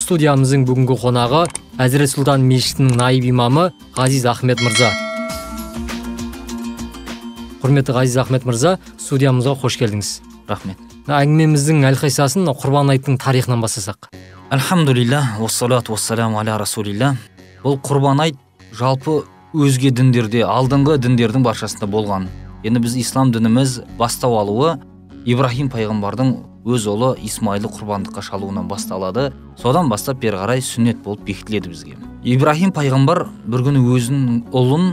Студиямыздың бүгінгі қонағы Әзірет Сұлтан мешітінің наиб имамы Ғазиз Ахмет мырза. Құрметті Ғазиз Ахмет мырза, студиямызға қош келдіңіз. Рахмет. Әңгімеміздің әлқиссасын Құрбан айттың тарихынан бастасақ. Альхамдулилля, уассалату уассаламу аля расулилля. Бұл Құрбан айт жалпы өзге діндерде, алдыңғы діндердің баршасында болған. Енді біз ислам дініміз бастау алуы Ибраһим пайғамбардың өз ұлы Исмаилды құрбандыққа шалуынан басталады. Содан бастап бері қарай сүннет болып бекітіледі бізге. Ибраһим пайғамбар бір күні өзінің ұлын,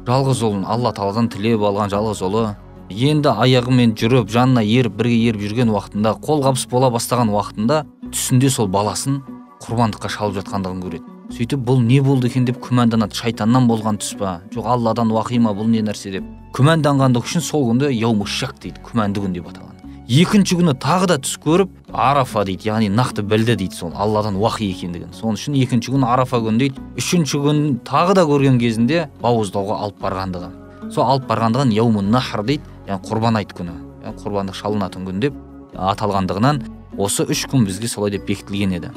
жалғыз ұлын, Алла тағаладан тілеп алған жалғыз ұлы, енді аяғымен жүріп, жанына еріп, бірге еріп жүрген уақытында, қолғабыс бола бастаған уақытында түсінде сол баласын құрбандыққа шалып жатқандығын көреді. Сөйтіп бұл не болды екен деп күмәнданады. Шайтаннан болған түс па? Жоқ, Алладан уақи ма, бұл не нәрсе деп. Күмәнданғандығы үшін сол күнді яуму шак дейді, күмәнді күн деп аталған. Екінші күні тағы да түс көріп, Арафа дейді, яғни нақты білді дейді сол Алладан уақи екендігін. Сол үшін екінші күн Арафа күні дейді. Үшінші күн тағы да көрген кезінде бауыздауға алып барғандығы. Сол алып барғандығын яуму нахр дейді, яғни құрбан айт күні, яғни құрбандық шалынатын күн деп аталғандығынан осы үш күн бізге солай деп бекітілген еді.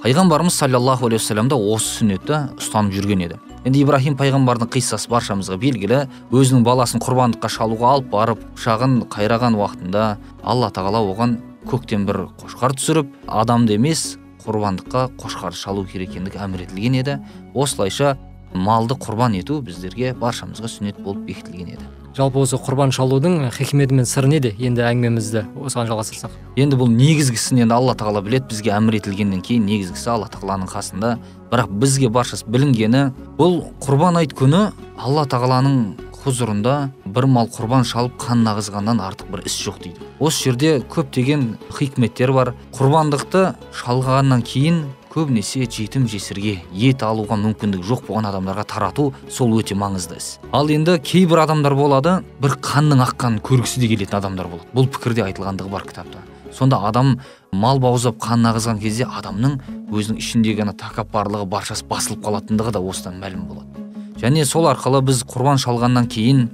Пайғамбарымыз саллаллаху алейхи уассалам да осы сүннетті ұстанып жүрген еді. Енді Ибраһим пайғамбардың қиссасы баршамызға белгілі. Өзінің баласын құрбандыққа шалуға алып барып, пышағын қайраған уақытында Алла тағала оған көктен бір қошқар түсіріп, адамды емес, құрбандыққа қошқарды шалу керек екендігі әмір етілген еді. Осылайша малды құрбан ету біздерге баршамызға сүннет болып бекітілген еді. Жалпы осы құрбан шалудың хикметі мен сыры неде? Енді әңгімемізді осыған жалғастырсақ. Енді бұл негізгісін енді Алла тағала біледі, бізге әмір етілгеннен кейін негізгісі Алла тағаланың қасында. Бірақ бізге баршасы білінгені, бұл құрбан айт күні Алла тағаланың құзырында бір мал құрбан шалып қан ағызғаннан артық бір іс жоқ дейді. Осы жерде көптеген хикметтер бар. Құрбандықты шалғаннан кейін көбінесе жетім жесірге, ет алуға мүмкіндік жоқ болған адамдарға тарату сол өте маңызды іс. Ал енді кейбір адамдар болады, бір қанның аққанын көргісі де келетін адамдар болады. Бұл пікірде айтылғандығы бар кітапта. Сонда адам мал бауыздап қанын ағызған кезде адамның өзінің ішіндегі ана тәкаппарлығы баршасы басылып қалатындығы да осыдан мәлім болады. Және сол арқылы біз құрбан шалғаннан кейін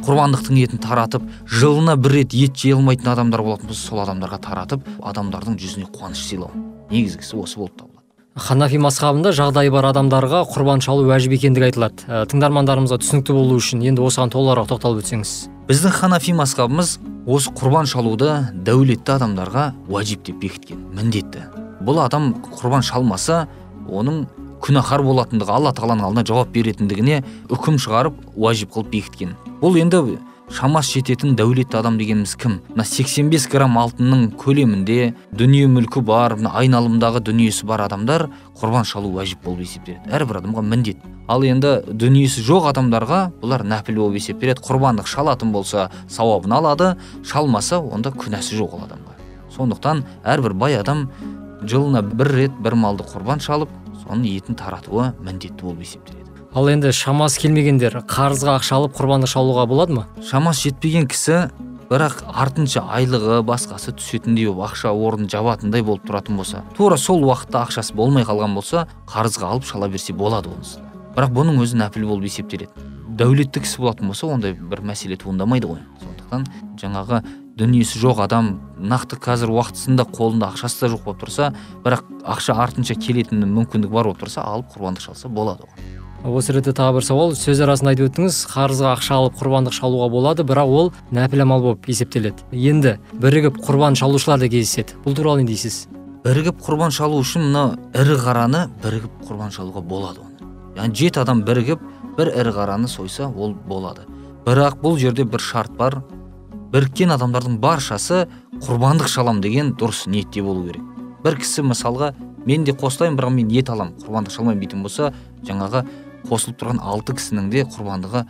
құрбандықтың етін таратып, жылына бір рет ет жей алмайтын адамдар болатын болса, сол адамдарға таратып, адамдардың жүзіне қуаныш сыйлау. Негізгісі осы болып табылады. Ханафи мазхабында жағдайы бар адамдарға құрбан шалу уәжіп екендігі айтылады. Тыңдармандарымызға түсінікті болу үшін енді осыған толығырақ тоқталып өтсеңіз. Біздің ханафи мазхабымыз осы құрбан шалуды дәулетті адамдарға уәжіп деп бекіткен, міндетті. Бұл адам құрбан шалмаса, оның күнәһар болатындығы, Алла тағаланың алдына жауап беретіндігіне үкім шығарып, уәжіп қылып бекіткен. Бұл енді шамасы жететін дәулетті адам дегеніміз кім? Мына 85 грамм алтынның көлемінде дүние мүлкі бар, мына айналымдағы дүниесі бар адамдар құрбан шалу уәжіп болып есептеледі. Әрбір адамға міндет. Ал енді дүниесі жоқ адамдарға бұлар нәпіл болып есептеледі. Құрбандық шалатын болса сауабын алады, шалмаса онда күнәсі жоқ ол адамға. Сондықтан әрбір бай адам жылына бір рет бір малды құрбан шалып, соның етін таратуы міндетті болып есептеледі. Ал енді шамасы келмегендер қарызға ақша алып құрбандық шалуға болады ма? Шамасы жетпеген кісі, бірақ артынша айлығы басқасы түсетіндей болып, ақша орнын жабатындай болып тұратын болса, тура сол уақытта ақшасы болмай қалған болса, қарызға алып шала берсе болады онысы. Бірақ бұның өзі нәпіл болып есептеледі. Дәулетті кісі болатын болса, ондай бір мәселе туындамайды ғой. Сондықтан жаңағы дүниесі жоқ адам нақты қазір уақытысында қолында ақшасы да жоқ болып тұрса, бірақ ақша артынша келетін мүмкіндік бар болып тұрса, алып құрбандық шалса болады оған. Осы ретте тағы бір сауал, сөз арасында айтып өттіңіз, қарызға ақша алып құрбандық шалуға болады, бірақ ол нәпіл амал болып есептеледі. Енді бірігіп құрбан шалушылар да кездеседі. Бұл туралы не дейсіз? Бірігіп құрбан шалу үшін мына ірі қараны бірігіп құрбан шалуға болады оны. Яғни 7 адам бірігіп бір ірі қараны сойса, ол болады. Бірақ бұл жерде бір шарт бар. Біріккен адамдардың баршасы құрбандық шалам деген дұрыс ниетте болу керек. Бір кісі мысалға, мен де қосылайын, бірақ мен ет алам, құрбандық шалмаймын дейтін болса, жаңағы қосылып тұрған 6 кісінің де құрбандығы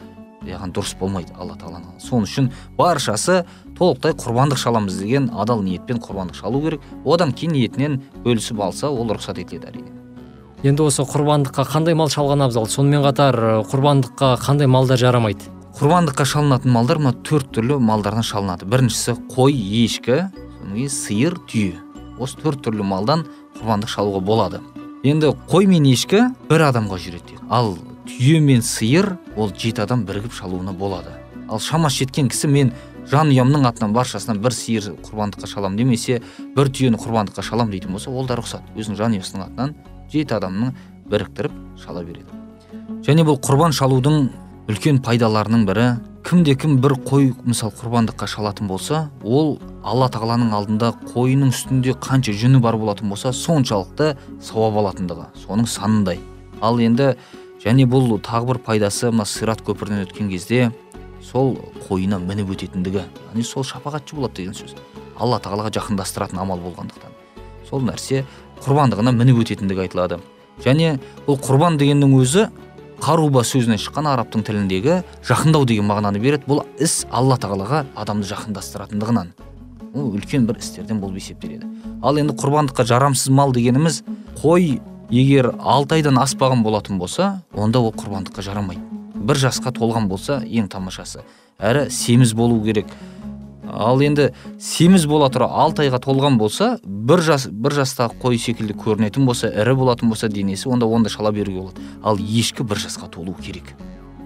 яғни дұрыс болмайды Алла тағаланың алдында. Сол үшін баршасы толықтай құрбандық шаламыз деген адал ниетпен құрбандық шалу керек. Одан кейін ниетінен бөлісіп алса, ол рұқсат етіледі әрине. Енді осы құрбандыққа қандай мал шалған абзал? Сонымен қатар құрбандыққа қандай малдар жарамайды? Құрбандыққа шалынатын малдар мына 4 түрлі малдардан шалынады. Біріншісі қой, ешкі, содан кейін сиыр, түйе. Осы 4 түрлі малдан құрбандық шалуға болады. Енді қой мен ешкі бір адамға жүреді. Ал түйе мен сиыр ол 7 адам бірігіп шалуына болады. Ал шамасы жеткен кісі мен Жанұямның атынан баршасынан бір сиыр құрбандыққа шалам немесе бір түйені құрбандыққа шалам дейтін болса, ол да рұқсат. Өзінің жанұясының атынан 7 адамның біріктіріп шала береді. Және бұл құрбан шалудың үлкен пайдаларының бірі, кімде-кім бір қой мысал құрбандыққа шалатын болса, ол Алла тағаланың алдында қойының үстінде қанша жүні бар болатын болса, соншалықты сауап алатындығы, соның санындай. Ал енді және бұл тағы бір пайдасы, мына сират көпірінен өткен кезде сол қойына мініп өтетіндігі, яғни сол шапағатшы болады деген сөз. Алла тағалаға жақындастыратын амал болғандықтан сол нәрсе құрбандығына мініп өтетіндігі айтылады. Және бұл құрбан дегеннің өзі қаруба сөзінен шыққан арабтың тіліндегі жақындау деген мағынаны береді. Бұл іс Алла тағалаға адамды жақындастыратындығынан ол үлкен бір істерден болып есептеледі. Ал енді құрбандыққа жарамсыз мал дегеніміз, қой егер 6 айдан аспаған болатын болса, онда ол құрбандыққа жарамайды. 1 жасқа толған болса ең тамашасы. Әрі семіз болу керек. Ал енді семіз бола тұра 6 айға толған болса, бір жастағы қой секілді көрінетін болса, ірі болатын болса денесі, онда шала беруге болады. Ал ешкі 1 жасқа толу керек.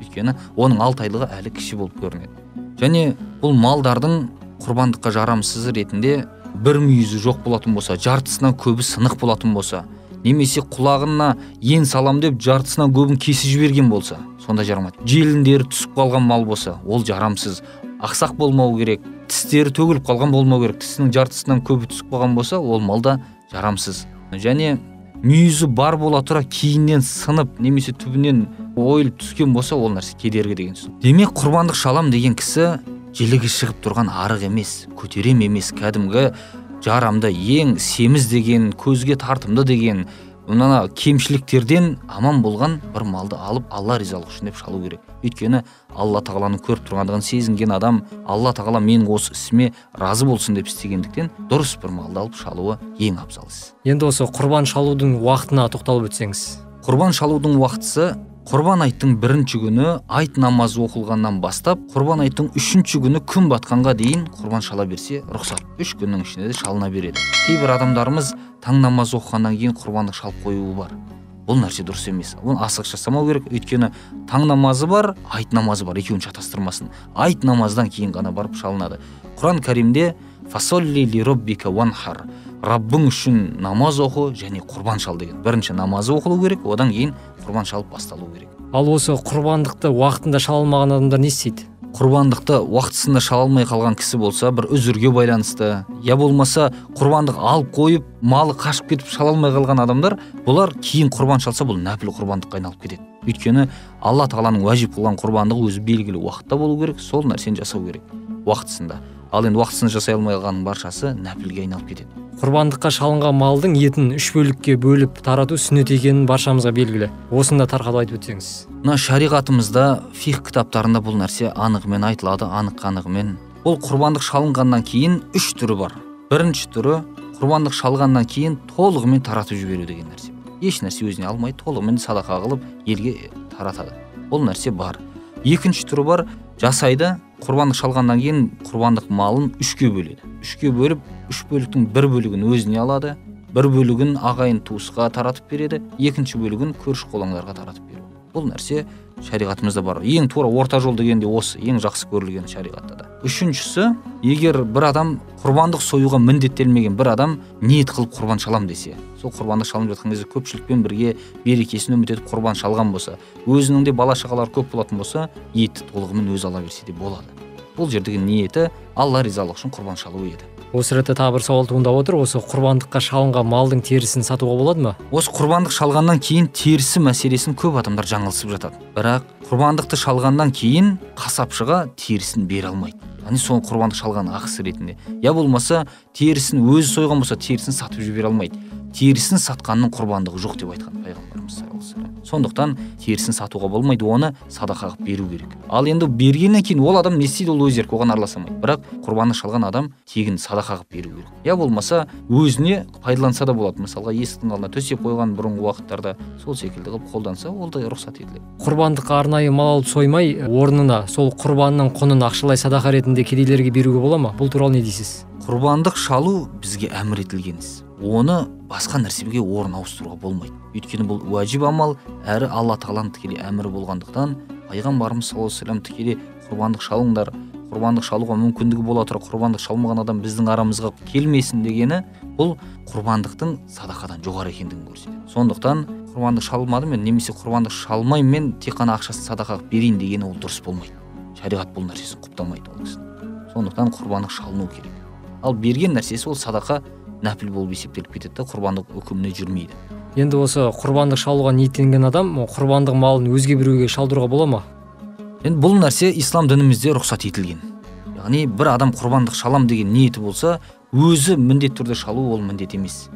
Өйткені оның 6 айлығы әлі кіші болып көрінеді. Және бұл малдардың құрбандыққа жарамсызы ретінде бір мүйізі жоқ болатын болса, жартысынан көбі сынық болатын болса, немесе құлағына ен салам деп жартысынан көбін кесіп жіберген болса, сонда жарамайды. Желіндері түсіп қалған мал болса, ол жарамсыз. Ақсақ болмау керек, тістері төгіліп қалған болмау керек, тісінің жартысынан көбі түсіп қалған болса, ол мал да жарамсыз. Және мүйізі бар бола тұра кейіннен сынып немесе түбінен ойылып түскен болса, ол нәрсе кедергі деген сөз. Демек, құрбандық шалам деген кісі желігі шығып тұрған арық емес, көтерем емес, кәдімгі жарамды, ең семіз деген, көзге тартымды деген, мына кемшіліктерден аман болған бір малды алып Алла ризалығы үшін деп шалу керек. Өйткені Алла тағаланың көріп тұрғандығын сезінген адам, Алла тағала менің осы ісіме разы болсын деп істегендіктен дұрыс бір малды алып шалуы ең абзал іс. Енді осы құрбан шалудың уақытына тоқталып өтсеңіз. Құрбан шалудың уақытысы Құрбан айттың бірінші күні айт намазы оқылғаннан бастап, Құрбан айттың үшінші күні күн батқанға дейін құрбан шала берсе рұқсат. 3 күннің ішінде де шалына береді. Кейбір адамдарымыз таң намазы оқығаннан кейін құрбандық шалып қоюы бар. Бұл нәрсе дұрыс емес. Оны асығыс жасамау керек. Өйткені таң намазы бар, айт намазы бар, екеуін шатастырмасын. Айт намаздан кейін ғана барып шалынады. Құран Кәрімде фасолли ли роббика ванхар, Раббың үшін намаз оқы және құрбан шал деген. Бірінші намазы оқылу керек, одан кейін құрбан шалып басталу керек. Ал осы құрбандықты уақытында шала алмаған адамдар не істейді? Құрбандықты уақытысында шала алмай қалған кісі болса, бір үзірге байланысты, я болмаса құрбандық алып қойып, малы қашып кетіп шала алмай қалған адамдар, бұлар кейін құрбан шалса, бұл нәпіл құрбандыққа айналып кетеді. Өйткені Алла тағаланың уәжіп қылған құрбандығы өзі белгілі уақытта болу керек, сол нәрсені жасау керек уақытысында. Ал енді уақытысын жасай алмай қалғанның баршасы нәпілге айналып кетеді. Құрбандыққа шалынған малдың етін 3 бөлікке бөліп тарату сүннет екенін баршамызға белгілі. Осыны да тарқатып айтып өтсеңіз. Мына шариғатымызда, фиқх кітаптарында бұл нәрсе анығымен айтылады, анық-қанығымен. Бұл құрбандық шалынғаннан кейін 3 түрі бар. Бірінші түрі құрбандық шалғаннан кейін толығымен таратып жіберу деген нәрсе. Еш нәрсе өзіне алмай, толығымен садақа қылып елге таратады. Бұл нәрсе бар. Екінші түрі бар, жасайды, құрбандық шалғаннан кейін құрбандық малын 3-ке бөледі. 3-ке бөліп, 3 бөліктің бір бөлігін өзіне алады, бір бөлігін ағайын туысқа таратып береді, екінші бөлігін көрші қолаңдарға таратып береді. Бұл нәрсе шариғатымызда бар. Ең тура орта жол дегенде осы, ең жақсы көрілген шариғатта да. Үшіншісі, егер бір адам құрбандық союға міндеттелмеген бір адам ниет қылып құрбан шалам десе, сол құрбандық шалынып жатқан кезде көпшілікпен бірге берекесін үміт етіп құрбан шалған болса, өзінің де бала шағалары көп болатын болса, етті толығымен өзі ала берсе де болады. Бұл жердегі ниеті Алла ризалығы үшін құрбан шалу еді. Осы ретте тағы бір сауал туындап отыр. Осы құрбандыққа шалынған малдың терісін сатуға болады ма? Осы құрбандық шалғаннан кейін терісі мәселесін көп адамдар жаңылысып жатады. Бірақ құрбандықты шалғаннан кейін қасапшыға терісін бере алмайды. Яғни соны құрбандық шалған ақысы ретінде. Я болмаса терісін өзі сойған болса терісін сатып жібере алмайды. Терісін сатқанның құрбандығы жоқ деп айтқан пайғамбарымыз саллаллаху алейхи вассалам. Сондықтан терісін сатуға болмайды, оны садақа қылып беру керек. Ал енді бергеннен кейін ол адам не істейді, ол өз еркі, оған араласа алмайды. Бірақ құрбандық шалған адам тегін садақа қылып беру керек. Я болмаса өзіне пайдаланса да болады. Мысалға есіктің алдына төсеп қойған бұрынғы уақыттарда сол секілді қылып қолданса, ол да рұқсат етіледі. Құрбандыққа арнайы мал алып соймай, орнына сол құрбанның құнын ақшалай садақа ретінде кедейлерге беруге бола ма? Бұл туралы не дейсіз? Құрбандық шалу бізге әмір етілген іс. Оны басқа нәрсеге орын ауыстыруға болмайды. Өйткені бұл уәжіп амал, әрі Алла тағаланың тікелей әмірі болғандықтан, пайғамбарымыз саллаллаху алейхи вассалам тікелей құрбандық шалыңдар, Құрбандық шалуға мүмкіндігі бола тұра құрбандық шалмаған адам біздің арамызға келмесін дегені, бұл құрбандықтың садақадан жоғары екендігін көрсетеді. Сондықтан құрбандық шалмадым мен немесе құрбандық шалмаймын мен, тек қана ақшасын садақа қылып берейін дегені ол дұрыс болмайды. Шариғат бұл нәрсесін құптамайды ол кісінің. Сондықтан құрбандық шалыну керек. Ал берген нәрсесі ол садақа, нәпіл болып есептеліп кетеді де, құрбандық үкіміне жүрмейді. Енді осы құрбандық шалуға ниеттенген адам құрбандық малын өзге біреуге шалдыруға бола ма? Енді бұл нәрсе ислам дінімізде рұқсат етілген. Яғни бір адам құрбандық шалам деген ниеті болса, өзі міндетті түрде шалу ол міндет емес.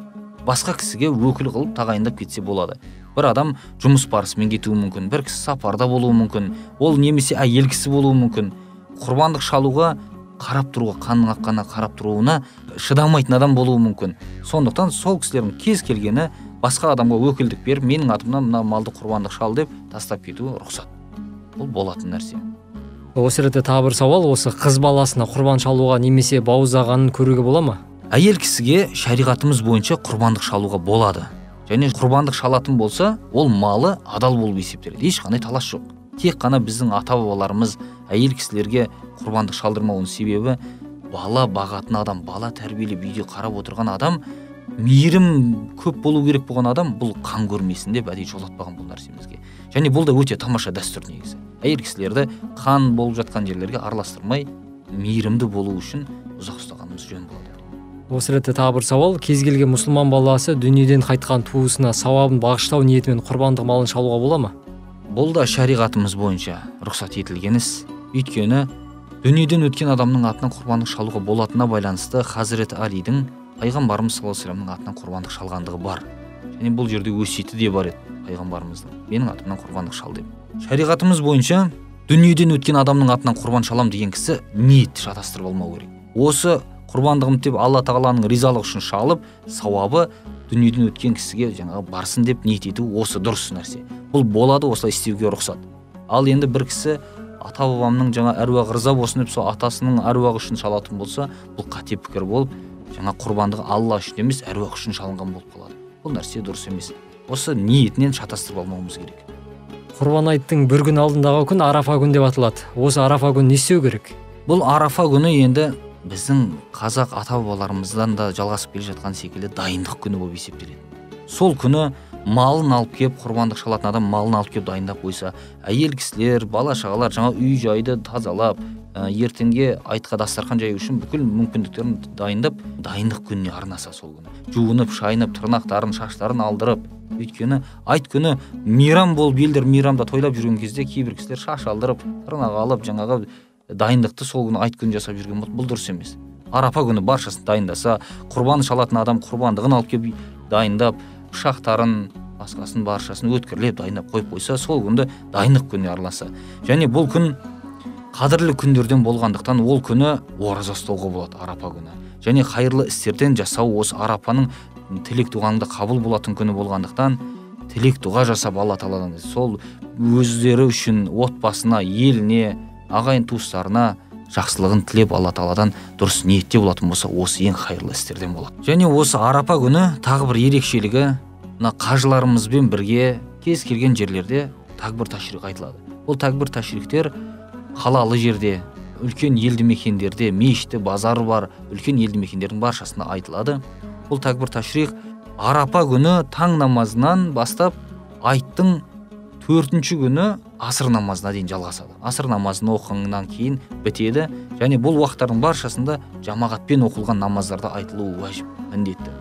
Басқа кісіге өкіл қылып тағайындап кетсе болады. Бір адам жұмыс барысымен кетуі мүмкін, бір кісі сапарда болуы мүмкін, ол немесе әйел кісі болуы мүмкін. Құрбандық шалуға қарап тұруға, қанның аққанына қарап тұруына шыдамайтын адам болуы мүмкін. Сондықтан сол кісілердің кез келгені басқа адамға өкілдік беріп, менің атымнан мына малды құрбандық шал деп тастап кетуі рұқсат. Бұл болатын нәрсе. Осы ретте тағы бір сауал, осы қыз баласына құрбан шалуға немесе бауыздағанын көруге бола ма? Әйел кісіге шариғатымыз бойынша құрбандық шалуға болады. Және құрбандық шалатын болса, ол малы адал болып есептеледі. Ешқандай талас жоқ. Тек қана біздің ата-бабаларымыз әйел кісілерге құрбандық шалдырмауының себебі, бала бағатын адам, бала тәрбиелеп үйде қарап отырған адам, мейірім көп болу керек болған адам бұл қан көрмесін деп әдейі жолатпаған бұл нәрсемізге. Және бұл да өте тамаша дәстүр негізі. Әйел кісілерді қан болып жатқан жерлерге араластырмай, мейірімді болу үшін ұзақ ұстағанымыз жөн болады. Осы ретте тағы бір сауал, кез келген мұсылман баласы дүниеден қайтқан туысына сауабын бағыштау ниетімен құрбандық малын шалуға бола ма? Бұл да шариғатымыз бойынша рұқсат етілген іс. Өйткені дүниеден өткен адамның атынан құрбандық шалуға болатынына байланысты Хазірет Алидің пайғамбарымыз саллаллаху алейхи вассаламның атынан құрбандық шалғандығы бар. Және бұл жерде өсиеті де бар еді пайғамбарымыздың, менің атымнан құрбандық шал деп. Шариғатымыз бойынша дүниеден өткен адамның атынан құрбан шалам деген кісі ниет шатастырып алмау керек. Осы құрбандығым деп Алла тағаланың ризалығы үшін шалып, сауабы дүниеден өткен кісіге жаңағы барсын деп ниет ету осы дұрыс нәрсе. Бұл болады, осылай істеуге рұқсат. Ал енді бір кісі ата бабамның жаңа әруағы риза болсын деп сол атасының әруағы үшін шалатын болса, бұл қате пікір болып, жаңа құрбандығы Алла үшін емес, әруақ үшін шалынған болып қалады. Бұл нәрсе дұрыс емес. Осы ниетінен шатастырып алмауымыз керек. Құрбан айттың бір күн алдындағы күн Арафа күн деп аталады. Осы Арафа күн не істеу керек? Бұл Арафа күні енді біздің қазақ ата-бабаларымыздан да жалғасып келе жатқан секілді дайындық күні болып есептеледі. Сол күні малын алып келіп, құрбандық шалатын адам малын алып келіп дайындап қойса, әйел кісілер, бала шағалар жаңа үй жайды тазалап, ертеңге айтқа дастархан жаю үшін бүкіл мүмкіндіктерін дайындап, дайындық күніне арнаса сол күні. Жуынып, шайынып, тырнақтарын, шаштарын алдырып, өйткені айт күні мейрам болып, елдер мейрамда тойлап жүрген кезде кейбір кісілер шаш алдырып, тырнақ алып, жаңағы дайындықты сол күні айт күні жасап жүрген болды. Бұл дұрыс емес. Арапа күні баршасын дайындаса, құрбан шалатын адам құрбандығын алып келіп дайындап, пышақтарын, басқасын баршасын өткірлеп дайындап қойып қойса, сол күнді дайындық күніне арнаса. Және бұл күн қадірлі күндерден болғандықтан ол күні ораза ұстауға болады Арапа күні. Және қайырлы істерден жасау осы Арапаның тілек дұғаңда қабыл болатын күні болғандықтан тілек дұға жасап Алла тағаладан сол өздері үшін, отбасына, еліне, ағайын туыстарына жақсылығын тілеп Алла тағаладан дұрыс ниетте болатын болса, осы ең қайырлы істерден болады. Және осы Арапа күні тағы бір ерекшелігі, мына қажыларымызбен бірге кез келген жерлерде тәкбір ташрик айтылады. Бұл тәкбір ташриктер қалалы жерде, үлкен елді мекендерде, мешіті, базары бар үлкен елді мекендердің баршасында айтылады. Бұл тәкбір ташрик Арапа күні таң намазынан бастап айттың 4-ші күні асыр намазына дейін жалғасады. Асыр намазын оқығаннан кейін бітеді. Және бұл уақыттардың баршасында жамағатпен оқылған намаздарда айтылуы уәжіп, міндетті.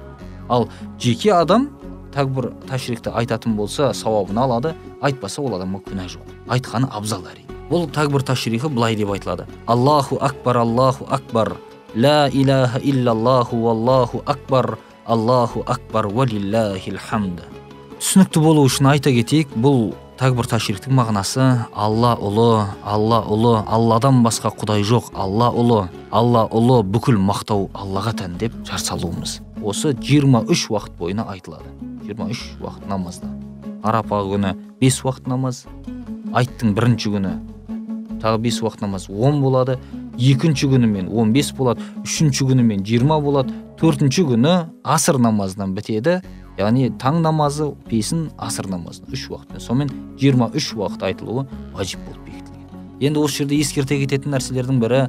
Ал жеке адам тәкбір ташрикті айтатын болса, сауабын алады, айтпаса ол адамға күнә жоқ. Айтқаны абзал әрине. Бұл тәкбір ташрихі былай деп айтылады: Аллаху акбар, Аллаху акбар, ла илаха иллаллаху валлаху акбар, Аллаху акбар уалиллахил хамд. Түсінікті болу үшін айта кетейік, бұл тәкбір ташриктің мағынасы Алла ұлы, Алла ұлы, Алладан басқа құдай жоқ, Алла ұлы, Алла ұлы, бүкіл мақтау Аллаға тән деп жар салуымыз. Осы 23 уақыт бойына айтылады. 23 уақыт намазда. Арапа күні 5 уақыт намаз, айттың бірінші күні тағы 5 уақыт намаз 10 болады, екінші күнімен 15 болады, үшінші күнімен 20 болады, төртінші күні асыр намазынан бітеді. Яғни таң намазы, бесін асыр намазы, 3 уақытпен. Сонымен 23 уақыт айтылуы уәжіп болып бекітілген. Енді осы жерде ескерте кететін нәрселердің бірі,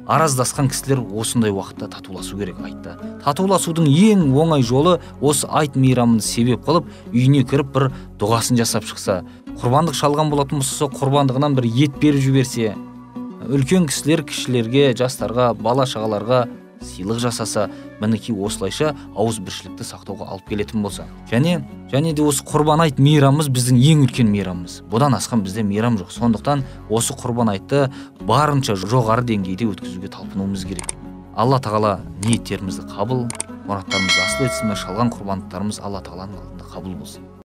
араздасқан кісілер осындай уақытта татуласу керек айтта. Татуласудың ең оңай жолы осы айт мейрамын себеп қылып, үйіне кіріп бір дұғасын жасап шықса, құрбандық шалған болатын болса, сол құрбандығынан бір ет беріп жіберсе, үлкен кісілер кішілерге, жастарға, бала шағаларға сыйлық жасаса, мінекей осылайша ауызбіршілікті сақтауға алып келетін болса. Және де осы құрбан айт мейрамымыз біздің ең үлкен мейрамымыз. Бұдан асқан бізде мейрам жоқ. Сондықтан осы құрбан айтты барынша жоғары деңгейде өткізуге талпынуымыз керек. Алла тағала ниеттерімізді қабыл, мұраттарымызды асыл етсін, шалған құрбандықтарымыз Алла тағаланың алдында қабыл болсын.